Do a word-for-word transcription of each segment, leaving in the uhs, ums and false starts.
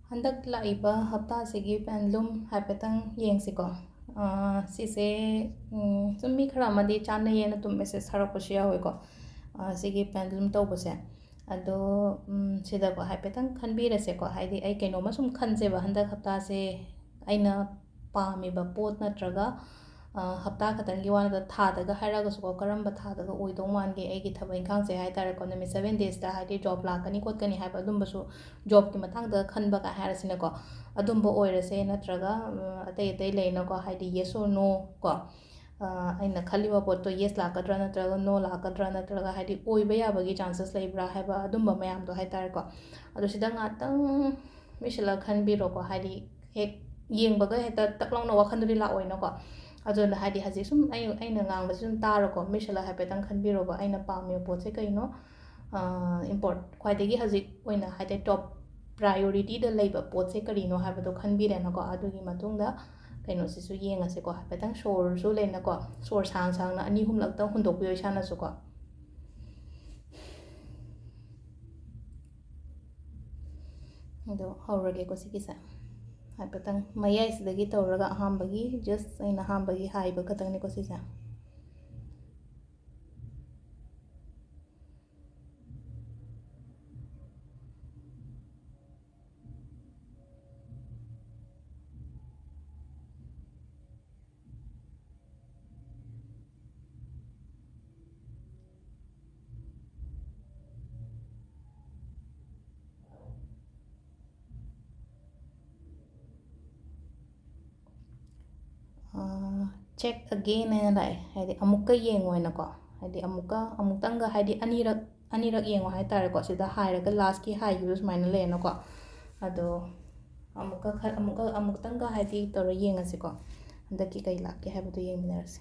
ꯍꯟꯗꯛ ꯂꯥꯛꯏꯕ ꯍꯞꯇꯥꯁꯤꯒꯤ ꯄꯦꯟꯂꯨꯝ ꯍꯥꯏꯐꯦꯠꯇꯪ ꯌꯦꯡꯁꯤꯀꯣ꯫ ꯑꯥ, ꯁꯤꯁꯦ, ꯎꯝ, ꯁꯨꯝ ꯃꯤ ꯈꯔ ꯑꯃꯗꯤ ꯆꯥꯟꯅꯩꯌꯦꯅ ꯑꯗꯨꯝ ꯃꯦꯁꯦꯖ ꯊꯥꯔꯛꯄꯁꯨ ꯌꯥꯎꯋꯦꯀꯣ꯫ ꯑꯥ, ꯁꯤꯒꯤ ꯄꯦꯟꯂꯨꯝ ꯇꯧꯕꯁꯦ꯫ ꯑꯗꯣ, ꯎꯝ, ꯁꯤꯗꯀꯣ ꯍꯥꯏꯐꯦꯠꯇꯪ ꯈꯟꯕꯤꯔꯁꯦꯀꯣ꯫ ꯍꯥꯏꯗꯤ ꯑꯩ ꯀꯩꯅꯣꯝꯃ ꯁꯨꯝ ꯈꯟꯁꯦꯕ, ꯍꯟꯗꯛ ꯍꯞꯇꯥꯁꯦ ꯑꯩꯅ ꯄꯥꯝꯃꯤꯕ ꯄꯣꯠ ꯅꯠꯇ꯭ꯔꯒ, ꯑ, ꯍꯞꯇꯥ ꯈꯛꯇꯪꯒꯤ ꯋꯥ ꯅꯠꯇ, ꯊꯥꯗꯒ ꯍꯥꯏꯔꯒꯁꯨꯀꯣ, ꯀꯔꯝꯕ ꯊꯥꯗꯒ ꯑꯣꯏꯗꯧ ꯃꯥꯟꯒꯦ ꯑꯩꯒꯤ ꯊꯕꯛ ꯏꯪꯈꯥꯡꯁꯦ ꯍꯥꯏ ꯇꯥꯔꯦꯀꯣ, ꯅꯨꯃꯤꯠ seven daysꯇ ꯍꯥꯏꯗꯤ ꯖꯣꯕ ꯂꯥꯛꯀꯅꯤ ꯈꯣꯠꯀꯅꯤ ꯍꯥꯏꯕ ꯑꯗꯨꯝꯕꯁꯨ, ꯖꯣꯕꯀꯤ ꯃꯇꯥꯡꯗ ꯈꯟꯕ ꯀꯥꯏ ꯍꯥꯏꯔꯁꯤꯅꯀꯣ, ꯑꯗꯨꯝꯕ ꯑꯣꯏꯔꯁꯦ, ꯅꯠꯇ꯭ꯔꯒ, ꯎꯝ, ꯑꯇꯩ ꯑꯇꯩ ꯂꯩꯅꯀꯣ, ꯍꯥꯏꯗꯤ yes or no ꯀꯣ, ꯑ, ꯑꯩꯅ ꯈꯜꯂꯤꯕ ꯄꯣꯠꯇꯣ yes ꯂꯥꯛꯀꯗ꯭ꯔꯥ ꯅꯠꯇ꯭ꯔꯒ no ꯂꯥꯛꯀꯗ꯭ꯔꯥ, ꯅꯠꯇ꯭ꯔꯒ ꯍꯥꯏꯗꯤ ꯑꯣꯏꯕ ꯌꯥꯕꯒꯤ chances ꯂꯩꯕ꯭ꯔꯥ ꯍꯥꯏꯕ ꯑꯗꯨꯝꯕ ꯃꯌꯥꯝꯗꯣ ꯍꯥꯏ ꯇꯥꯔꯦꯀꯣ꯫ ꯑꯗꯣ ꯁꯤꯗ ꯉꯥꯛꯇꯪ ꯃꯤꯁꯤꯜꯂꯒ ꯈꯟꯕꯤꯔꯣꯀꯣ, ꯍꯥꯏꯗꯤ ꯍꯦꯛ ꯌꯦꯡꯕꯒ ꯍꯦꯛꯇ ꯇꯛ ꯂꯥꯎꯅ ꯋꯥꯈꯟꯗꯨꯗꯤ ꯂꯥꯛꯑꯣꯏꯅꯀꯣ꯫ ꯑꯗꯨꯅ ꯍꯥꯏꯗꯤ ꯍꯧꯖꯤꯛ ꯁꯨꯝ ꯑꯩ, ꯑꯩꯅ ꯉꯥꯡꯕꯁꯦ ꯁꯨꯝ ꯇꯥꯔꯣꯀꯣ, ꯃꯤꯁꯤꯜꯂꯒ ꯍꯥꯏꯐꯦꯠꯇꯪ ꯈꯟꯕꯤꯔꯣꯕ, ꯑꯩꯅ ꯄꯥꯝꯃꯤꯕ ꯄꯣꯠꯁꯦ ꯀꯩꯅꯣ, ꯑ, import-, ꯈ꯭ꯋꯥꯏꯗꯒꯤ ꯍꯧꯖꯤꯛ ꯑꯣꯏꯅ ꯍꯥꯏꯗꯤ top priorityꯗ ꯂꯩꯕ ꯄꯣꯠꯁꯦ ꯀꯔꯤꯅꯣ ꯍꯥꯏꯕꯗꯣ ꯈꯟꯕꯤꯔꯦꯅꯀꯣ꯫ ꯑꯗꯨꯒꯤ ꯃꯇꯨꯡꯗ ꯀꯩꯅꯣꯁꯤꯁꯨ ꯌꯦꯡꯉꯁꯤꯀꯣ, ꯍꯥꯏꯐꯦꯠꯇꯪ ꯁꯣꯔꯁꯨ ꯂꯩꯅꯀꯣ, ꯁꯣꯔ ꯁꯥꯡ ꯁꯥꯡꯅ ꯑꯅꯤ ꯑꯍꯨꯝꯂꯛꯇꯪ ꯍꯣꯟꯗꯣꯛꯄꯤꯌꯣ ꯏꯁꯥꯅꯁꯨꯀꯣ꯫ ꯑꯗꯣ ꯍꯧꯔꯒꯦꯀꯣ ꯁꯤꯒꯤꯁꯦ꯫ ꯍꯥꯏꯐꯦꯠꯇꯪ ꯃꯌꯥꯏꯁꯤꯗꯒꯤ ꯇꯧꯔꯒ ꯑꯍꯥꯟꯕꯒꯤ, just ꯑꯩꯅ ꯑꯍꯥꯟꯕꯒꯤ ꯍꯥꯏꯕ ꯈꯛꯇꯪꯅꯤꯀꯣ ꯁꯤꯁꯦ꯫ ꯑꯥ, check again ꯍꯥꯏꯅ ꯂꯥꯛꯑꯦ, ꯍꯥꯏꯗꯤ ꯑꯃꯨꯛꯀ ꯌꯦꯡꯉꯣ ꯍꯥꯏꯅꯀꯣ, ꯍꯥꯏꯗꯤ ꯑꯃꯨꯛꯀ, ꯑꯃꯨꯛꯇꯪꯒ, ꯍꯥꯏꯗꯤ ꯑꯅꯤꯔꯛ, ꯑꯅꯤꯔꯛ ꯌꯦꯡꯉꯣ ꯍꯥꯏꯇꯥꯔꯦꯀꯣ꯫ ꯁꯤꯗ ꯍꯥꯏꯔꯒ lastꯀꯤ ꯍꯥꯏꯈꯤꯕꯗꯣ ꯁꯨꯃꯥꯏꯅ ꯂꯩꯌꯦꯅꯀꯣ꯫ ꯑꯗꯣ ꯑꯃꯨꯛꯀ ꯈꯔ, ꯑꯃꯨꯛꯀ, ꯑꯃꯨꯛꯇꯪꯒ ꯍꯥꯏꯗꯤ ꯇꯧꯔ ꯌꯦꯡꯉꯁꯤꯀꯣ, ꯍꯟꯗꯛꯀꯤ ꯀꯩ ꯂꯥꯛꯀꯦ ꯍꯥꯏꯕꯗꯣ ꯌꯦꯡꯃꯤꯟꯅꯔꯁꯦ꯫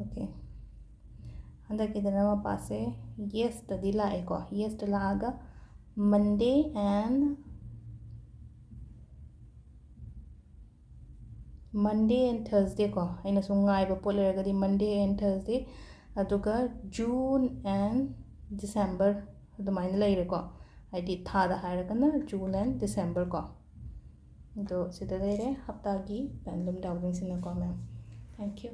Okay, ꯍꯟꯗꯛꯀꯤꯗꯅ ꯃꯄꯥꯁꯦ yesꯇꯗꯤ ꯂꯥꯛꯑꯦꯀꯣ, yesꯇ ꯂꯥꯛꯑꯒ Monday and Monday and Thursday ꯀꯣ, ꯑꯩꯅ ꯁꯨꯝ ꯉꯥꯏꯕ ꯄꯣꯠ ꯂꯩꯔꯒꯗꯤ Monday and Thursday, ꯑꯗꯨꯒ June and December ꯑꯗꯨꯃꯥꯏꯅ ꯂꯩꯔꯦꯀꯣ, ꯍꯥꯏꯗꯤ ꯊꯥꯗ ꯍꯥꯏꯔꯒꯅ June and December ꯀꯣ꯫ ꯑꯗꯣ ꯁꯤꯗ ꯂꯩꯔꯦ ꯍꯞꯇꯥꯒꯤ ꯄꯦꯟꯂꯨꯝ ꯗꯥꯎꯕꯤꯡꯁꯤꯅꯀꯣ ꯃꯦꯝ꯫ Thank you꯫